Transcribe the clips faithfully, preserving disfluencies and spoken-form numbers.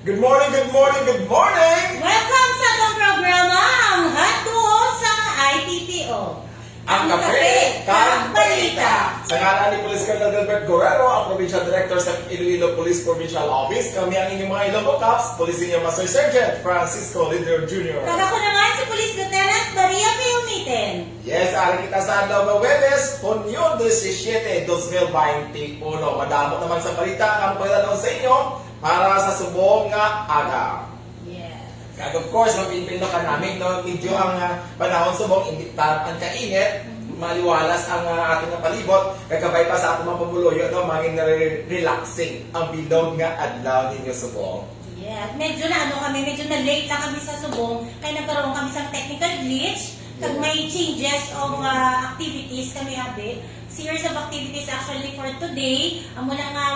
Good morning, good morning, good morning! Welcome sa atong programa, ang Hot Duo sa I P P O. Ang kape kag balita. Sa ngalan ni Police Colonel Gilbert Guerrero, ang Provincial Director sa Iloilo Police Provincial Office, kami ang inyong mga Ilonggo Cops, Police Senior Master Sergeant Francisco Lindero Junior. Kag ako naman si Police Lieutenant Maria Vilmiten. Yes, ari kita sa adlaw nga Huwebes, Hunyo disisiete, dos mil baynte uno. Madamo naman sa balita ang pagdalaw sa inyo para sa subong nga aga. Yes. Kag of course, mapinpin na kanami, no? Medyo ang ah, panahon subong, hindi ta ang kainit, maliwalas ang ah, ating palibot, kagabay pa sa ating mga pumuluyo, no? Mangin na re- relaxing ang bilog nga adlaw ninyo subong. Yeah, medyo na ano kami, medyo na late lang kami sa subong kay nagkaroon kami sa technical glitch kag may changes of uh, activities kami abi. Series of activities actually for today. Amo na nga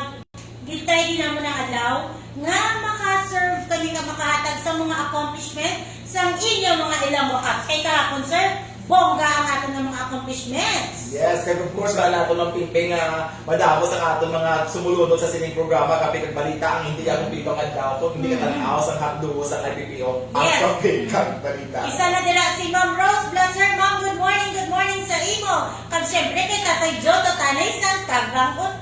gitry din namo na adlaw nga maka-serve kami nga makahatag sa mga accomplishment sang inyo mga ilang wakap. Kay kahapon, sir, bongga ang ato nga mga accomplishments. Yes, kag of course, wala nato mang pimping nga madamo sa aton mga sumulunod sa sining programa, Kape kag Balita, ang hindi akong pipang adlaw kung hindi ka tan-aw sa hapduo sa I P P O. Ang Yes. Kape kag Balita. Isa na dira si Ma'am Rose Blaser. Ma'am, good morning, good morning sa imo. Kag syempre kay Tatay Joe Totanay sang Tagbang Uton.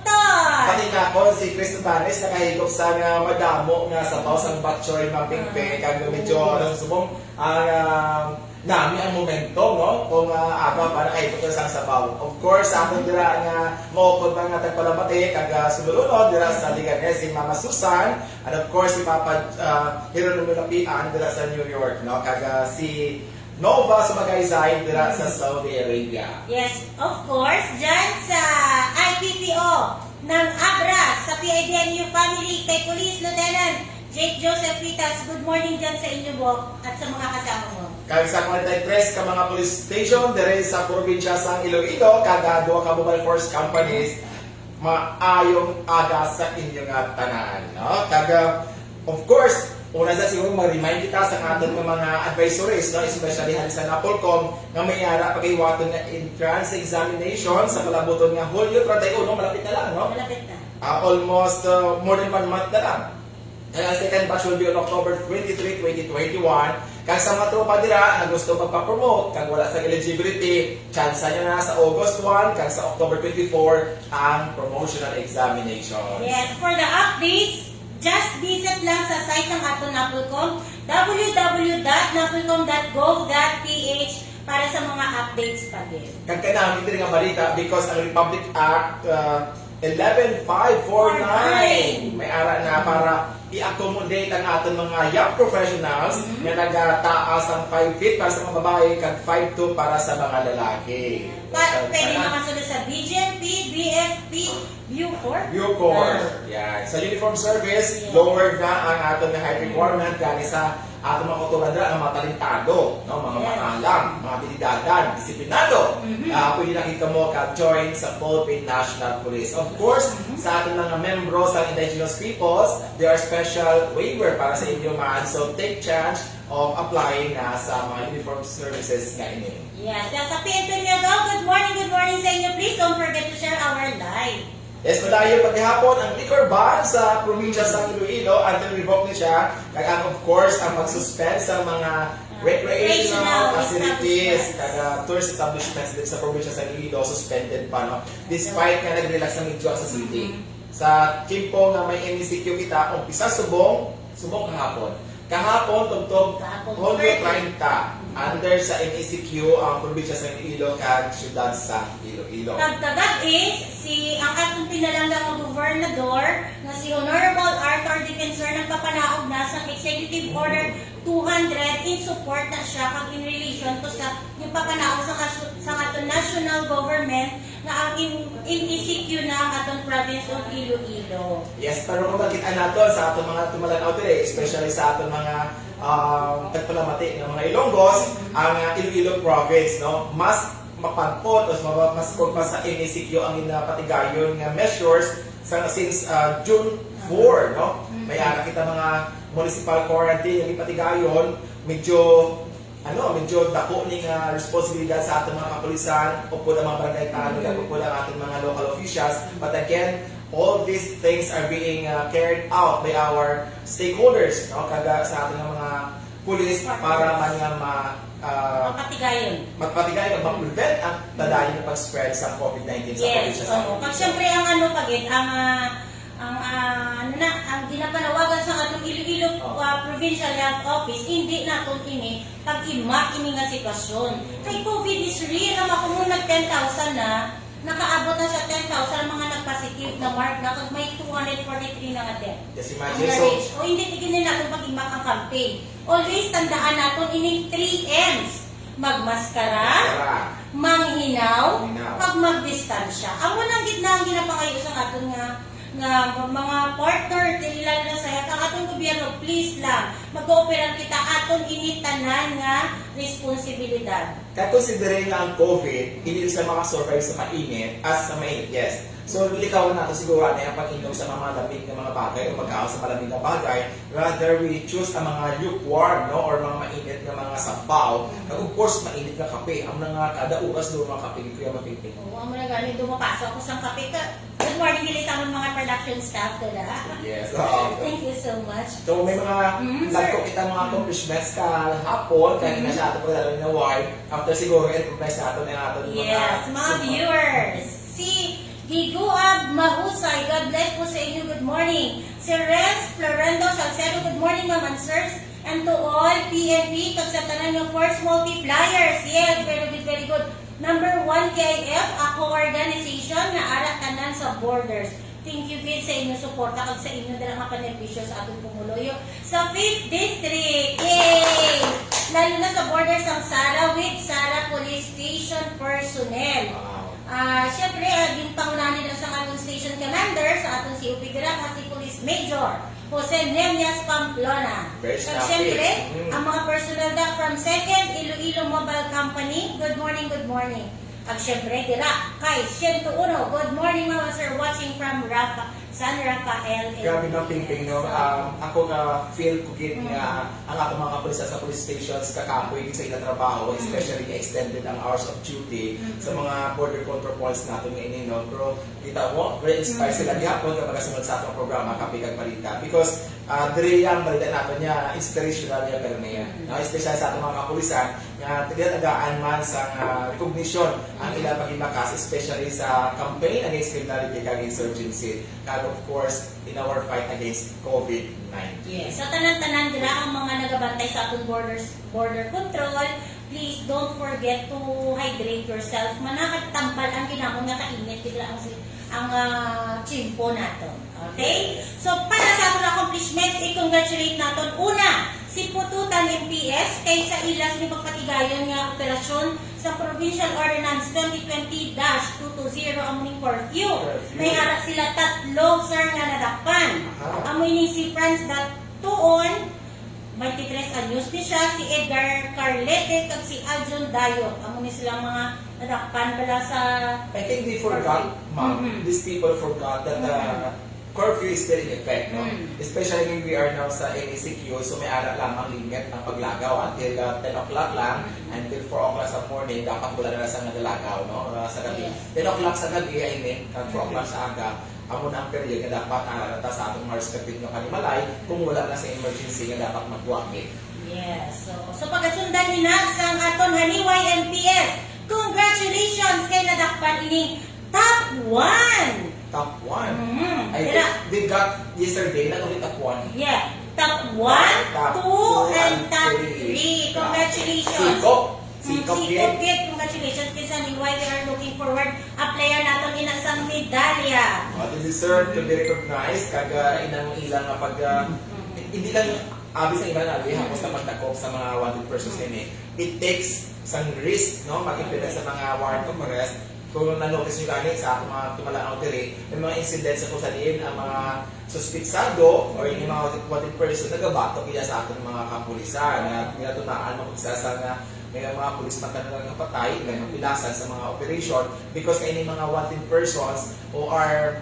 Pati na ako, si Chris Tanes, nakahigop sa nga madamo nga sabaw sang batchoy, Ma'am Pingping, kag medyo ano, subong, ah, nami ang momento, no? Kung ah, aga pa, nakahigop na sang sabaw. Of course, sa aton dira nga maukod man nga tagpalamati, kag ah, sumulunod dira sa Leganes, si Mama Susan, and of course, si Papa ah, Hero Lumulapian dira sa New York, no? Kag ah, si Nova sa Magayzay dira sa Saudi Arabia. Yes, of course, dyan sa I P P O ng Abra, sa P I D N U family, kay Police Lieutenant Jake Joseph Pitas. Good morning dyan sa inyo, Bok, at sa mga kasama mo. Kag sa forty-three ka mga police station diri sa probinsya sang Iloilo, kag ah, duha ka mobile force companies, maayong aga sa inyo nga tanan, no? Kag ah, of course, una sa siguro mag-remind kita sa aton nga mga advisories, no? Especially hali sa NAPOLCOM nga may ara pagahiwaton nga entrance examination sa kalabuton nga Hulyo treinta y uno, malapit na lang, no? Malapit na. Ah, almost ah, more than one month na lang. Kaya ang second batch will be on October twenty-three, twenty twenty-one. Kag sa mga tropa dira nga gusto magpa-promote kag wala sa eligibility, tsansa nyo na sa August one kag sa October twenty-four ang promotional examination. Yes, for the updates, just visit lang sa site ng aton NAPOLCOM, W W W dot napolcom dot gov dot P H para sa mga updates pa din. Kag kanami diri nga balita because ang Republic Act uh, eleven five four nine may ara na para i-accommodate ang aton mga young professionals nga nagataas ang five feet para sa mga babae kag five two para sa mga lalaki. Pa, pwede makasunod sa B G M P, B F P, Bucor. Bucor. Yan. Sa uniform service, Yes. Lower na ang aton nga height requirement gani sa aton mga kautoran dira nga mga talentado, no, mga Yes. maalam, mga abilidadan, disiplinado. Mhm. Ah, pwede na kita mo ka-join sa Philippine National Police. Of course, sa aton mga membro sa indigenous peoples, there are special waiver para sa inyo man. So take chance of applying na sa mga uniform services nga ini. Yes, sa P N P Miagao, good morning, good morning sa inyo. Please don't forget to share our live. Yes, madayon pagihapon ang liquor ban sa probinsya sa Iloilo until revoked ni siya. Kag ang, of course, ang pag-suspend sa mga recreational Recreational facilities, establishments. Kag tourist establishments din sa probinsya sa Iloilo, suspended pa, no? Despite nga nag-relax na medyo sa city. Mhm. Sa timpo nga may M E C Q kita, umpisa subong, subong kahapon. Kahapon, tugtog, Kahapon, Hulyo thirty. treinta, under sa M E C Q ang probinsya sa Iloilo kag siyudad sa Iloilo. Kag kagab-i, si ang atong pinalangga nga gobernador nga si Honorable Arthur Defensor nagpapanaog na sa Executive Order two hundred in support na siya kag in relation to sa yung papanaog sa, kasu- sa aton national government nga ang in, in E C Q na ang aton province of Iloilo. Yes, pero kung makita nato sa ato mga tumalan-aw diri, especially sa ato mga um, tagpalamati nga mga Ilonggos, ang uh, Iloilo province, no, mas mapagpot o mas, mas kung mas sa M E C Q ang ginapatigayon nga measures sa since uh, June four, no? May ara kita mga municipal quarantine nga gipatigayon, medyo ano, medyo dako ni nga responsibilidad sa aton mga kapulisan, upod ang mga barangay tanod, kag upod ang aton mga local officials. But again, All these things are being uh, carried out by our stakeholders, no? Kag sa ating mga pulis para man nga ma, uh, Mapatigayon. Mapatigayon kag ma-prevent ang padayon nga pag-spread sa COVID nineteen sa Yes, probinsya sa oo. Pag siyempre ang ano pa gid, ang ah, ang ah, ano na, ang ginapanawagan sa atong Iloilo Oh. ah, Provincial Health Office, hindi naton ini pag-ima ini nga sitwasyon. Kay COVID is real, ang ako mo nag ten thousand na, nakaabot na sa ten thousand ang mga nagpositive na mark na, kag may two hundred forty-three na nga death. Just Ang imagine, so, na-reach. O hindi, tignan natin pag-imak ang campaign. Always tandaan naton ining three M's. Magmaskara, Maskara. Manghinaw, Manghinaw. Kag magdistansya. Amo lang gid na ang ginapangayo sa aton nga, nga mga partner, dili lang na sa ang atong gobyerno, please lang, mag-cooperate kita aton ini tanan nga responsibilidad. Kag considering nga ang COVID, hindi siya makasurvive sa mainit, as sa mainit, yes. So, likawan nato siguro, ano, ang pag-inom sa mga malamig nga mga bagay o magkaon sa malamig nga bagay. Rather, we choose ang mga lukewarm, no, or mga mainit nga mga sabaw. Kag, of course, mainit nga kape. Ang mga kada oras, duha mga kape, Kuya Mapingping. Oo, amo na gani, dumapasok ko sang kape ka. Good morning, dili sa among mga production staff, wala? Yes, oo. Thank you so much. So, may mga Mm, sir. Dagko kita mga accomplishments kahapon, kaya Mm. na siya ato pagdalo na why. After siguro, i-recognize nato na ato mga Yes, mga super- viewers. Si Giguab Mahusay, God bless po sa inyo. Good morning. Si Renz Florendo Salcedo, good morning, ma'am and sirs. And to all P N P, kag sa tanan nga force multipliers. Yes, very good, very good. Number one, K I F, ako organization nga ara tanan sa borders. Thank you gid sa inyo suporta kag sa inyo dala nga panerbisyo sa atong pumuluyo sa fifth District. Yay! Lalo na sa border sang Sara with Sara Police Station personnel. Wow. Ah, syempre, ah, ginpangunahan nila sa among station commander, sa atong C O P dira, nga si Police Major Jose Nemias Pamplona. Very Kag snappy. Syempre, Mm. ang mga personnel da from Second Iloilo Mobile Company, good morning, good morning. Kag syempre, dira kay siyento uno, good morning, mga sir, watching from Rafa, San Rafael, Grabe, Ma'am Pingping, no? L P S. Um, ako nga feel ko gid Mm. nga ang ato mga kapulisan sa police stations kakapoy gid sa ila trabaho, Mm. especially nga extended ang hours of duty Mm. sa mga border control points nato nga ini, no? Pero kita mo, very inspired Mm. sila gihapon nga magasunod sa atong programa, Kape kag Balita. Because, ah, diri ang balita nato niya, inspirational niya, pero niya, Mm. no? Especially sa atong mga kapulisan, nga ginatagaan man sang recognition ang Mm. ilang paghimakas, especially sa campaign against criminality kag insurgency, kag of course, in our fight against COVID nineteen. Yes. Sa tanan-tanan dira ang mga nagabantay sa atong borders, border control, please don't forget to hydrate yourself. Manakagtambal ang ginamon nga kainit, di ba, ang si-, ang, ah, tiyempo naton. Okay? Yes. So, para sa atong accomplishments, i-congratulate naton una si Pututan M P S kay sa ila sini pagpatigayon nga operasyon sa Provincial Ordinance twenty twenty dash two two zero, amo ning curfew. Curfew. May ara sila tatlo, sir, nga nadakpan. Aha. Amo ini si Franz Datuon, twenty-tres anyos ni siya, si Edgar Carlete, kag si Aljon Dayot. Amo ni sila mga nadakpan bala sa I think they forgot, curfew. Ma'am. Mm-hmm. These people forgot that, uh, Mm-hmm. curfew is still in effect, no? Mm. Especially when we are now sa M E C Q, so may ara lamang limit ang paglagaw until, uh, ten o'clock lang, Mm. until four o'clock sa morning, dapat wala na sa nagalagaw, no? Uh, sa gabi. Yes. Ten o'clock sa gabi, I mean, kag four Mm. o'clock sa aga, amo na ang period nga dapat ara na ta sa atong mga respective nga panimalay kung wala na sa emergency nga dapat magwagi. Yes. So, so pagasundan ni na sa aton Haniway M P S. Congratulations kay nadakpan ining top one. Top one. Mm, I dira. Think they got yesterday, not only top one. Yeah. Top one, Top two, two, and and top three. Three. Congratulations. Sikop. Mm, Sikop, sikop, kid. Kid. Congratulations, kid, sa Haniway. We are looking forward. Applyan naton ina sang medalya. Oh, they deserve to be recognized. Kag, ah, inang ilang nga pag, ah, Mm. hindi lang, abi sa iba na, abi, Mm. hapos na pagdakop sa mga wanted persons Mm. din eh. It takes some risk, no? Mag-implement sa mga warrant of arrest. Kung na-notice nyo gani sa atong mga tumalanaw diri, may mga incidents sa kung sa diin ang mga suspitsado or yung mga wanted person nagabatok iya sa atong mga kapulisan. Nga ginatunaan mo kung sa nga may mga pulis man talaga nakapatay, may kapilasan sa mga operation because kay may mga wanted persons o are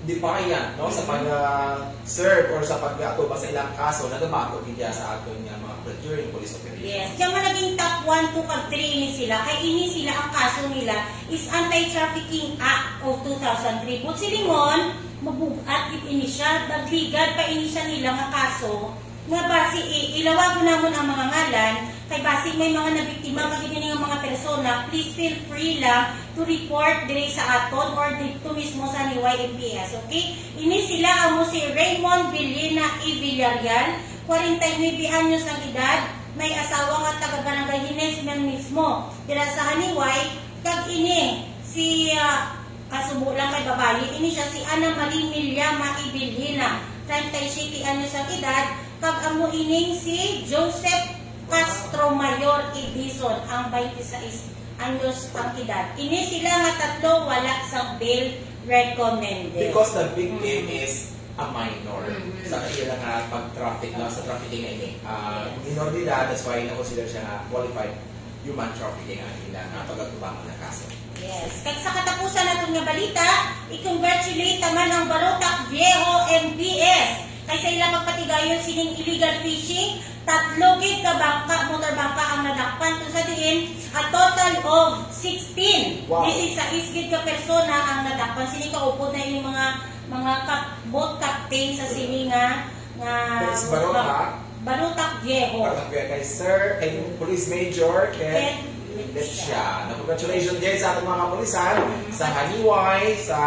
defiant, no, sa pag-serve or sa pag-atubang sa ilang kaso, nagabato gid sa aton nga mga during police operation. Yes. Kaya man naging top one, two, kag three ini sila. Kay ini sila, ang kaso nila is Anti-Trafficking Act of two thousand three. But si Limon, mabugat gid ini siya. Nagligad pa ini siya nila nga kaso. Nga basi, i-, ilawagon namon ang mga ngalan. Kay basi may mga nabiktima pa gid ini nga mga persona, please feel free lang to report diri sa aton or didto mismo sa Haniway M P S, okay? Ini sila amo si Raymond Villena E. Villarreal, kwarenta y nuebe anyos ang edad, may asawa nga taga Barangay Hinesman mismo, dira sa Haniway, kag ini si, ah, kasubo lang kay babayi, ini siya si Ana Marie Milyama E. Villena, treinta y siete anyos ang edad, kag amo ining si Joseph Castro Mayor Edison, ang twenty-six anyos ang edad. Ini sila nga tatlo wala sang bail recommended. Because the victim is a minor. Sa ila nga pag-traffic, no, sa trafficking na ini. Ah, minor de edad, that's why na-consider siya nga qualified human trafficking ang ila nga pag-atubangan nga kaso. Yes. Kag sa katapusan naton nga balita, i-congratulate naman ang Barotac Viejo M P S kay sa ila pagpatigayon sining illegal fishing, tatlo gid ka bangka, motor bangka ang nadakpan, kung sa diin a total of sixteen. Wow. This is sa isgid ka persona ang nadakpan. Sini kaupod na ini mga mga kap, boat captain sa sini nga nga Sa Barotac? Barotac Viejo. Barotac Viejo kay Sir, kay Police Major, kay Ken Lecia. Na, congratulations din sa ating mga kapulisan, sa Haniway, sa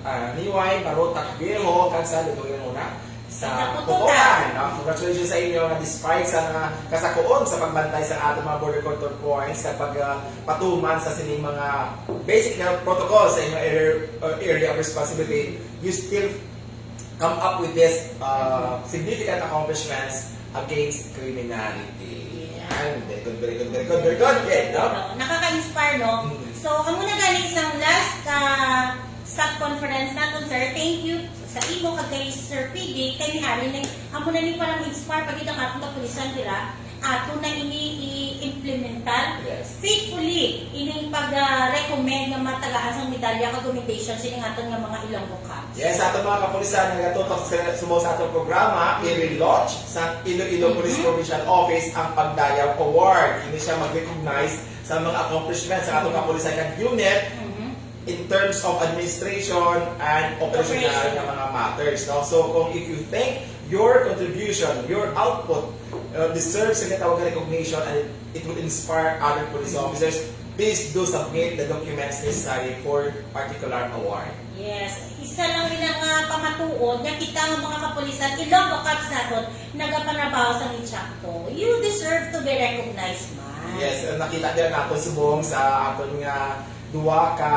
ah, Haniway, Barotac Viejo, kag sa Lutong Laguna, sa Sa Pototan. Pototan. No? Congratulations sa inyo nga despite sa mga kasakuon sa pagbantay sa ating mga border control points kag pag ah, patuman sa sining mga basic na protocols sa inyong area, uh, area of responsibility, you still come up with this uh, significant accomplishments against criminality. Yeah. Yan. Very good, very good, very good, very good. Okay, no? Oo, nakaka-inspire, no? Mm. So, amo na gani isang last ah, sub-conference naton, sir. Thank you sa imo kag kay Sir P D, kay ni Ari, na amo na ni para ma-inspire pa gid ang atong kapulisan dira. Ato na ini i-implementar Yes. faithfully ining pag-recommend nga matagaan sang medalya kag commendation sining aton nga mga Ilonggo Cops. Yes, sa atong mga kapulisan nga nagatutok sa sumo sa atong programa, i-relaunch sa Iloilo Police Provincial Office ang Pagdayaw Award. Ini siya mag-recognize sa mga accomplishments sa atong kapulisan kag unit Mhm. in terms of administration and operational Operation. Nga mga matters, no? So kung if you think your contribution, your output uh, deserves sa ginatawag nga recognition and it will inspire other police officers, please do submit the documents necessary for particular award. Yes, isa lang ina nga pamatuod nga kita nga mga kapulisan, Ilonggo Cops naton, nagapanrabaho sa insakto. You deserve to be recognized, man. Yes, uh, nakita din nato subong sa aton nga duha ka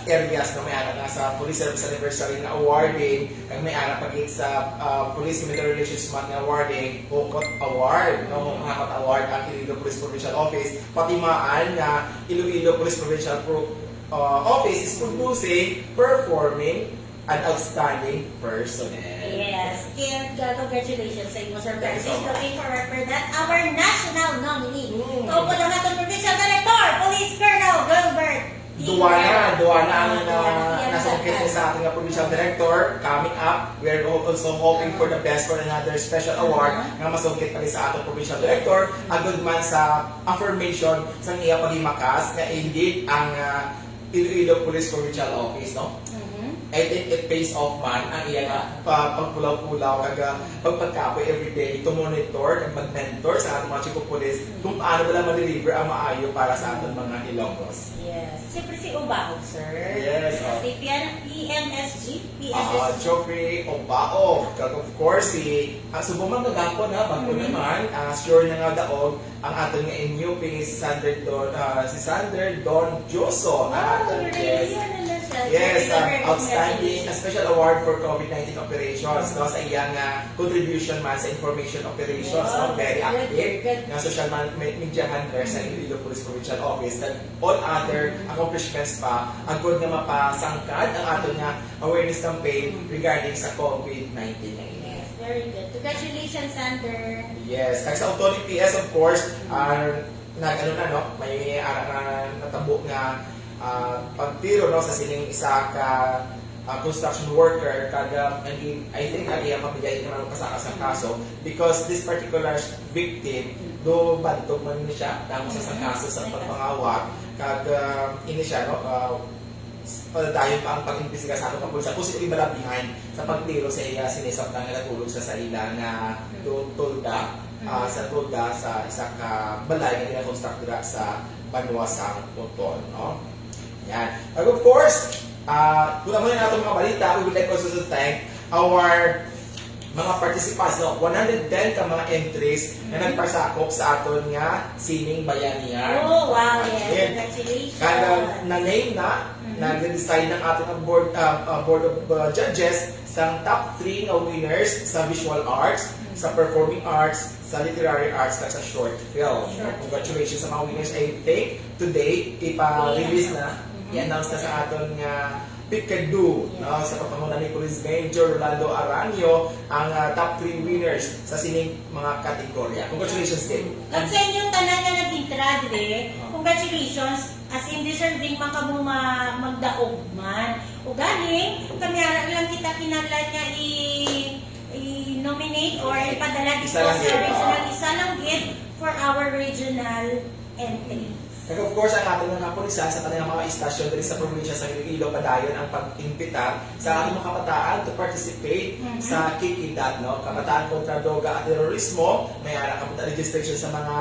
areas nga may ara na sa Police Service Anniversary nga awarding, kag may ara pa gid sa ah, Police Military Relations Month nga awarding, Hukot Award, no? Hukot Award ang Iloilo Police Provincial Office, patimaan nga Iloilo Police Provincial Pro- ah, Office is producing, performing, and outstanding personnel. Yes, and uh, congratulations sa imo, Sir Thank you Francis. so much. Looking forward for that. Our national nominee. Mm. Kaupod ang aton provincial director, Police Colonel Gilbert. Duwa na, duwa na ang Ah, na, duwa na. nasungkit sa ating provincial director. Coming up, we're also hoping for the best for another special award Uh-huh. Nga masungkit pa rin sa ating provincial director, agud man sa affirmation sa iya paghimakas nga indeed ang ah, Iloilo Police Provincial Office, no? Mhm. I think it pays off man ang iya nga pa, pagpulaw-pulaw kag ah, pagpagkapoy everyday to monitor kag mag-mentor sa ating mga chief of police kung paano nila ma-deliver ang maayo para sa ating mga Ilonggos. Yes. Siyempre si Ubaog, sir. Yes, oh. Si P N, P M S G, Ah, P S S G. Geoffrey Obao. Kag of course, si, ang subong man kagapon, ha, bago Mhm. naman, ah, sure na nga daog, ang aton nga N U P is Sander Don, ah, si Sander Don Joso. Ang Wow, aton, you're yes. Ano na siya? Yes, Very ah, good, outstanding, congratulations. a special award for COVID nineteen operations, no, sa iyang ah, contribution man sa information operations, no, Wow, very good, active, good. Nga social man, me- media handler sa Mhm. Iloilo Police Provincial Office, and all other Mhm. accomplishments pa, agod nga mapasangkad ang aton nga awareness campaign Mhm. regarding sa COVID nineteen nga ini. Yes, very good. Congratulations, Sander. Yes, kag sa Otonio P S, of course, ah, nag-ano na, no, may ara na natabo nga ah, pagtiro, no, sa sining isa ka uh, construction worker, kag, uh, I mean, I think ang iyang pamilya hindi naman magpasaka sa kaso because this particular victim, do bantog man ni siya, tapos sa kaso sa pagpangawat, kag, uh, ini siya, no, uh, padayon pa ang pag-imbestiga sa atong kapulisan kung sino yung malabihan sa pagtiro sa iya, sinisaktan nga natulog sa, sa ila nga tu-, tulda, ah, sa tulda sa isa ka balay nga ginakonstruct dira sa Banwa sang Oton, no? Yan. And of course, ah, kung ano yung atong mga balita, we would like also to thank our mga participants, no? One hundred ten ka mga entries na nagpasakop sa aton nga Sining Bayanihan. Oh, wow, yes. Again, congratulations. Kada na-name na, nag-decide ng ating board, ah, ah, board of, ah, judges sa top three nga winners sa visual arts, sa performing arts, sa literary arts, kag sa short film. Congratulations sa mga winners. I think today, ipa-release na, i-announce na sa aton nga PICADU, no, sa pagpanguna ni Police Major Rolando Aranio, ang, ah, top three winners sa sining mga kategorya. Congratulations din. Kag sa inyong tanan nga nag-intra dire, congratulations. As in, deserving man kamo ma-, magdaog man. O gani, kami ara lang kita kinahanglan nga i-, i-nominate or ipadala dito sa regional, isa lang gid for our regional entry. Kag of course, ang aton nga kapulisan sa tanang mga istasyon diri sa probinsya sa Iloilo, padayon ang pag-imbitar sa aton mga kabataan to participate sa KICKIDAT, no? Kabataan kontra Droga at Terorismo, may ara ka registration sa mga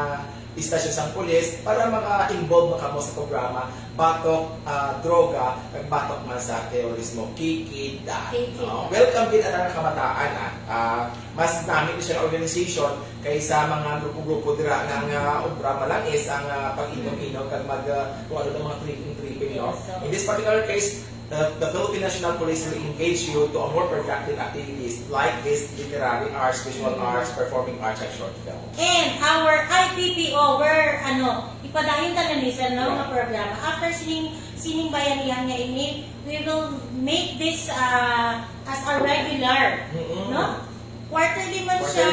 istasyon sang pulis para maka-involve man kamo sa programa batok, ah, droga, kag batok man sa terorismo, KICKIDAT, no? Welcome gid ang mga kabataan, ah. Ah, mas nami ni siya nga organization kaysa mga grupo-grupo dira nga, nga obra malangis ang, ah, pag-inom-inom kag mag, ah, kung ano, mga tripping-tripping, no? In this particular case, the, the Philippine National Police will engage you to a more productive activities like this literary arts, visual arts, performing arts, and short film. And our I P P O, where, ano, ipadayon ta na ni sir, no, nga programa. After sining, sining bayanihan nga ini, we will make this, ah, as a regular, no? Quarterly man siya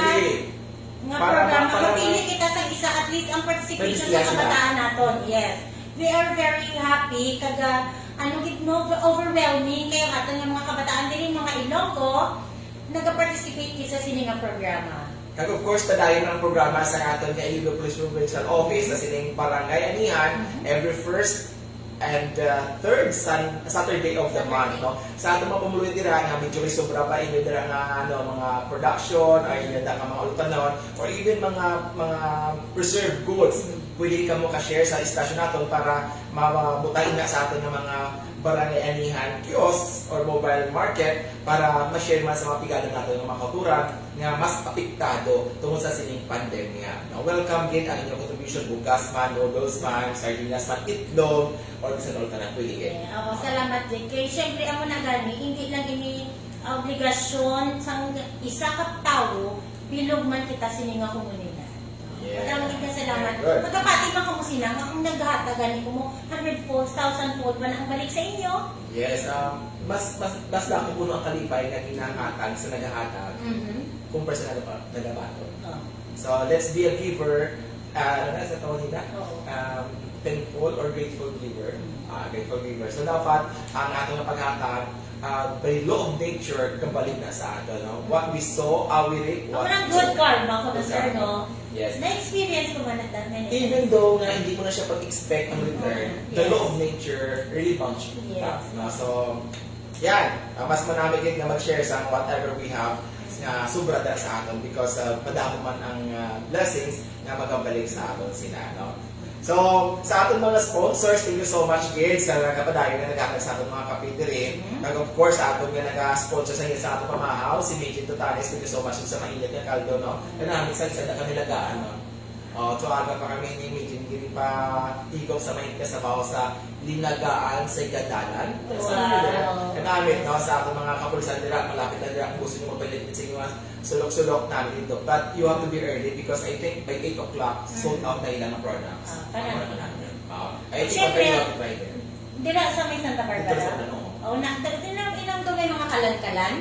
nga programa. Mapili kita sa isa, at least ang participation sa kabataan naton. Yes. We are very happy, kag, ah, ano gid, no, overwhelming kayo aton nga mga kabataan diri, mga Ilonggo, nagaparticipate gid sa sini nga programa. Kag of course, padayon ang programa sa aton nga Iloilo Police Provincial Office sa sining Barangay Anihan every first and, uh, third Sun-, Saturday of the month, no? Sa aton mga pumuluyo dira nga medyo may sobra pa inyo dira nga, ano, mga production, ay inyo da nga mga ulutanon, or even mga, mga preserved goods, pwede kamo ka-share sa istasyon naton para ma-, mabutang ina sa aton nga mga barangay anihan kiosks or mobile market para ma-share man sa mga pigado naton nga mga kauturan nga mas apektado tungod sa sining pandemya, no? Welcome gid ang inyong contribution, bugas man, noodles man, sardinas man, itlog, or bisan ano tanan pwede gid. Eh, oo, salamat gid. Kay syempre, amo na gani, hindi lang ini, ah, obligasyon sang isa ka tawo, bilog man kita sini nga komunidad. Yes. Madamo gid nga salamat. Good. Magapati man kamo sina nga kung naghatag gani ko mo hundred fold, thousand fold man ang balik sa inyo. Yes, um, mas, mas, mas dako kuno ang kalipay nga ginahatag sa nagahatag kumpara sa nagaba-, nagabaton. Oh. So, let's be a giver. Ah, ano na sa tawag nila? Oo. Um, thankful or grateful giver. Ah, grateful giver. So, dapat ang ato nga paghatag, ah, by law of nature, gabalik na sa ato, no? What we sow, ah, we reap. Amo nang good karma ko na, sir, no? Yes. Na-experience ko man that many times. Even though nga hindi mo na siya pag-expect ang return, the law of nature really bounce back, no? So, yan. Ah, mas manami gid nga mag-share sa whatever we have nga sobra dira sa aton because, ah, madamo man ang, ah, blessings nga magabalik sa aton sina, no? So, sa aton mga sponsors, thank you so much gid sa nagapadayon nga naghatag sa aton mga kape diri. Kag of course, sa aton nga naga-sponsor sa, sa aton pamahaw, si Mijin Tutanes, thank you so much sa mainit nga kaldo, no? Kanami sa isa na kanilagaan, no? Oh, so aga pa kami ni Mijin gini pa higop sa mainit nga sabaw sa linagaan sa Igadalan. Wow. Kanami, no, sa aton mga kapulisan dira, malapit na dira kung gusto niyo magpalit sa inyo mga sulok-sulok namin dito. But you have to be early because I think by eight o'clock, sold out na ilang products. Ah, kanami. Ah, I think syempre, you have to try there. Dira sa may Santa Barbara? Dito sa, ano? Oh, na, dira, dira, ilang doon may mga kalan-kalan?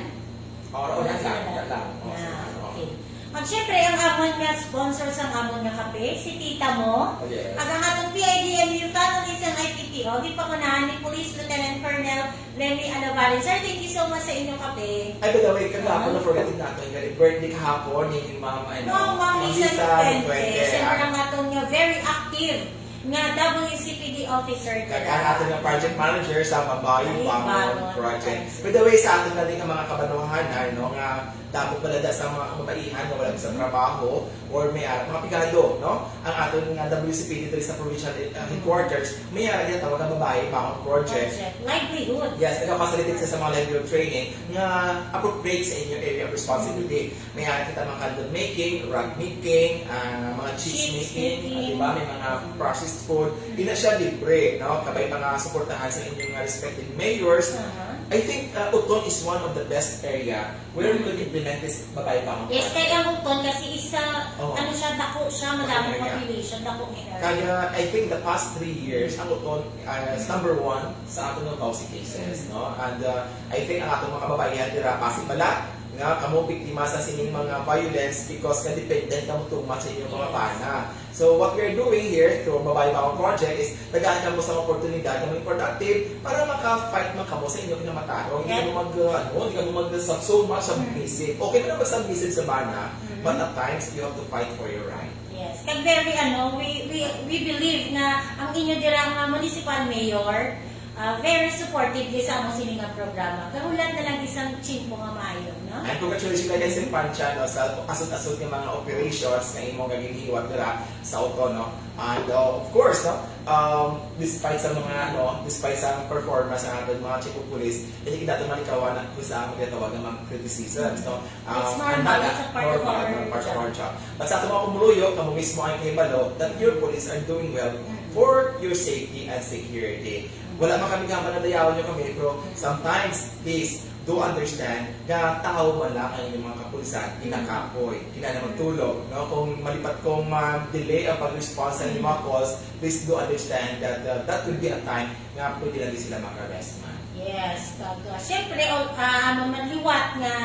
Oh, oo, dira lang, sa dira lang. Oh, ah, okay. At syempre, ang amon nga sponsor sang amon nga kape, si tita mo. Yes. Ag ang atong P I D M U family sang I P P O, gipangunahan ni Police Lieutenant Colonel Remy Alavares. Sir, thank you so much sa inyong kape. Ay, by the way, kagahapon na-forget natin nga birthday kahapon ni Ma'am, ano, Ma'am, Ma'am Lisa Lisa Lupente. Lupente. Siyempre, Ah, ang atong nga very active nga W C P D officer Kag dira. Ang aton nga project manager sa Babayi Babayi Bangon Bangon Project. Project. By the way, sa aton na rin ang mga kabanuhanan, no, nga dapat pala da sa mga kababaihan nga wala sa trabaho or may ah, mga pigado, no? Ang aton nga W C P D diri sa provincial uh, headquarters, may ara ginatawag nga Babayi Bangon Project. Project. Livelihood. Yes, nag-facilitate sa, sa mga livelihood training nga appropriate sa inyong area of responsibility. May ara kita mga candle making, rug making, ah, mga cheese Cheese making, making. ah, di ba? May mga processed food. Di na siya libre, no? Kabay mga suportahan sa inyong mga respective mayors. Aha. I think uh, Uton is one of the best area where we could implement this Babayi Bangon Yes, Project. Kay ang Uton kasi isa, Oo. Ano siya, dako siya, madaming Area. Population, dako nga area. Kaya, I think the past three years, ang Uton uh, is number one sa aton nga VAWC cases, no? And uh, I think ang atong mga kababaihan dira, basi bala nga kamo biktima sa sining mga violence because nga dependent kamo too much sa inyong mga Yes. bana. So what we're doing here through Babayi Bangon Project is tagaan kamo sa oportunidad nga maging productive para maka-fight man kamo sa inyong kinamatarong. Hindi Yep. kamo mag, uh, ano, hindi kamo mag-sub so much Mm. submissive. Okay na ba submissive sa bana, Mm. but at times you have to fight for your right. Yes, kag very ano, we we we believe nga ang inyo dira nga municipal mayor, ah, very supportive gyud sa amo sini nga programa. Gahulat na lang isang tiyempo nga maayo, no? And congratulations kay Sir Pancha, no, sa asot-asot nga mga operations na imong gaginhiwat dira sa Uton, no? And uh, of course, no, um, despite sa mga ano, despite sa performance ng ating mga chief of police, hindi kita naman ikaw na kung saan ang ginatawag ng mga criticisms, no? Um, It's normal. ang mga It's a part of normal, our no, part of job. our job. But sa ato mga pumuluyo, kamo mismo ang kahibalo that your police are doing well Mm. for your safety and security. Wala man kami nga panadayawan nyo kami, pero sometimes, please, do understand nga tao man lang ang inyong mga kapulisan, kinakapoy, kinahanglan magtulog, no? Kung malipat, kung ma-delay ang pag-response sa inyong mga calls, please do understand that uh, that will be a time nga pwede lang din sila maka-rest man. Yes, kag uh, siyempre, oh, ah, amo man liwat nga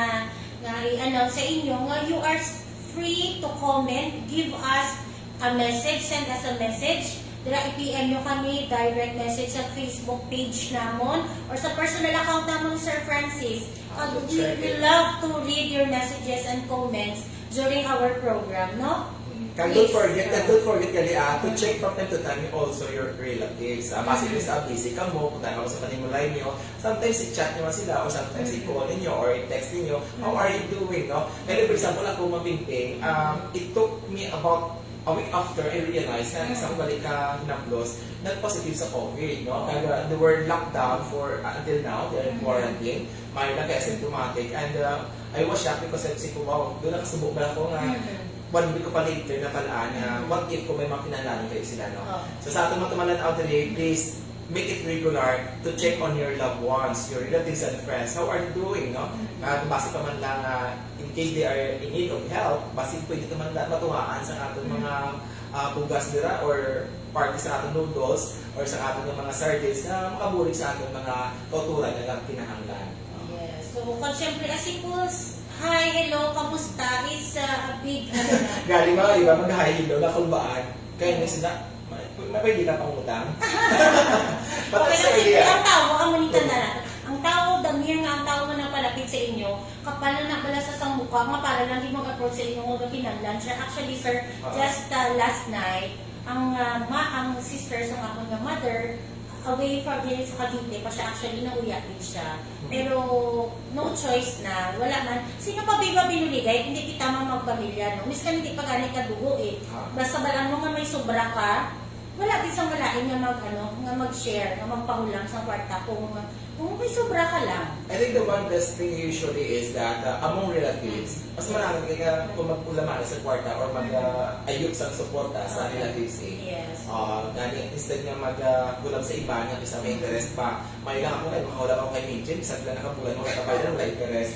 nga i-announce sa inyo nga you are s- free to comment, give us a message, send us a message. Dira i-P M nyo kami, direct message sa Facebook page namon or sa personal account namon ni Sir Francis. Ah, Kag to we, check we it. Love to read your messages and comments during our program, no? Kag don't Please. forget, kag don't forget gali ah, to check from time to time also your relatives. Ah, basi Mhm. sa busy kamo, kung tayo sa panimulay nyo, sometimes i-chat nyo man sila or sometimes Mhm. i-call ninyo or i-text ninyo, "How are you doing?" No? Kaya for example, ako mapingping, um, it took me about a week after I realized na Mhm. sa akong balik ka hinaplos, nag-positive sa COVID, no? Kaya they were locked down for uh, until now, they're in Mhm. quarantine. May nag-asymptomatic and uh, I was shocked because sabi ko, "Wow, doon nakasubo ba ako nga Mhm. one week ko pa later na pala na Mhm. what if kung may mga kinahanglan kayo sila, no?" Oh. So sa ating mga tumanan out today, please make it regular to check on your loved ones, your relatives and friends. How are you doing, no? Mhm. Uh, kung basi pa man lang, uh, in case they are in need of help, basi pwede ka man lang matuhaan sa ating Mhm. mga uh, bugas dira or parte sa ating noodles or sa ating mga sardines na makabulig sa ating mga kauturan nga kinahanglan. Yes. So, kag syempre, as simple as, "Hi, hello, kamusta?" is uh, a big, ano na. Galing mga iba, mag-hi, hello, nakulbaan. Kaya may sila, may, may pwede ka pang utang. But Okay, that's the kasi idea. Ang tao, amo ni tanda natin. Ang tao, damir nga ang tao nga nagpalapit sa inyo, kapal na bala sa sang mukha, nga para lang di mag-approach sa inyo, nga kinahanglan siya. Actually, sir, Ah. just uh, last night, ang uh, ma ang sister sa akon nga mother, away from here sa Cavite pa siya, actually, nauya din siya. Mhm. Pero, no choice na, wala man. Sino pa ba binuligay? Hindi kita man magpamilya, no? Miskan hindi pa gani ka dugo, eh. Ah. Basta balaan mo nga may sobra ka, wala din sa malain nga mag, ano, nga mag-share, nga magpahulam sa kwarta kung, kung may sobra ka lang. I think the one best thing usually is that uh, among relatives, mas marami kaya kung mag-ulaman sa kwarta or mag-ayok sa suporta sa Okay. Relatives Aid. Yes. Uh, gani, instead nga mag-ulam sa iba nga bisa may interest pa, may lang ako na makahulam ako kay Minjin, bisag lang nakabulan mo, kapag lang, wala interest.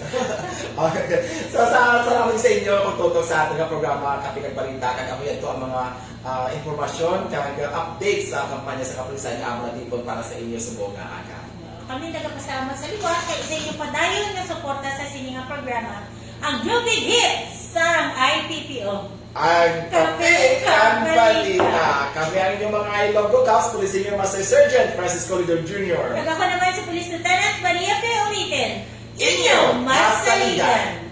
Okay. So, sa salamat sa inyo, kung tutok sa ating programa, Kape kag Balita, kag amo yan to ang mga ah, impormasyon, kag updates sa kampanya sa kapulisan nga amo natipon para sa inyo subong nga aga. Kami nagapasalamat sa liwat kay sa inyong padayon nga suporta sa sini nga programa. Ang Blue Big Hit sa I P P O. Ang Kape kan Balita. Kami ang inyong mga Ilonggo Cops, Police Senior Master Sergeant Francisco Lidor Junior. Ug ako naman si Police Lieutenant Maria P. Ulitin. Inyo masaligan.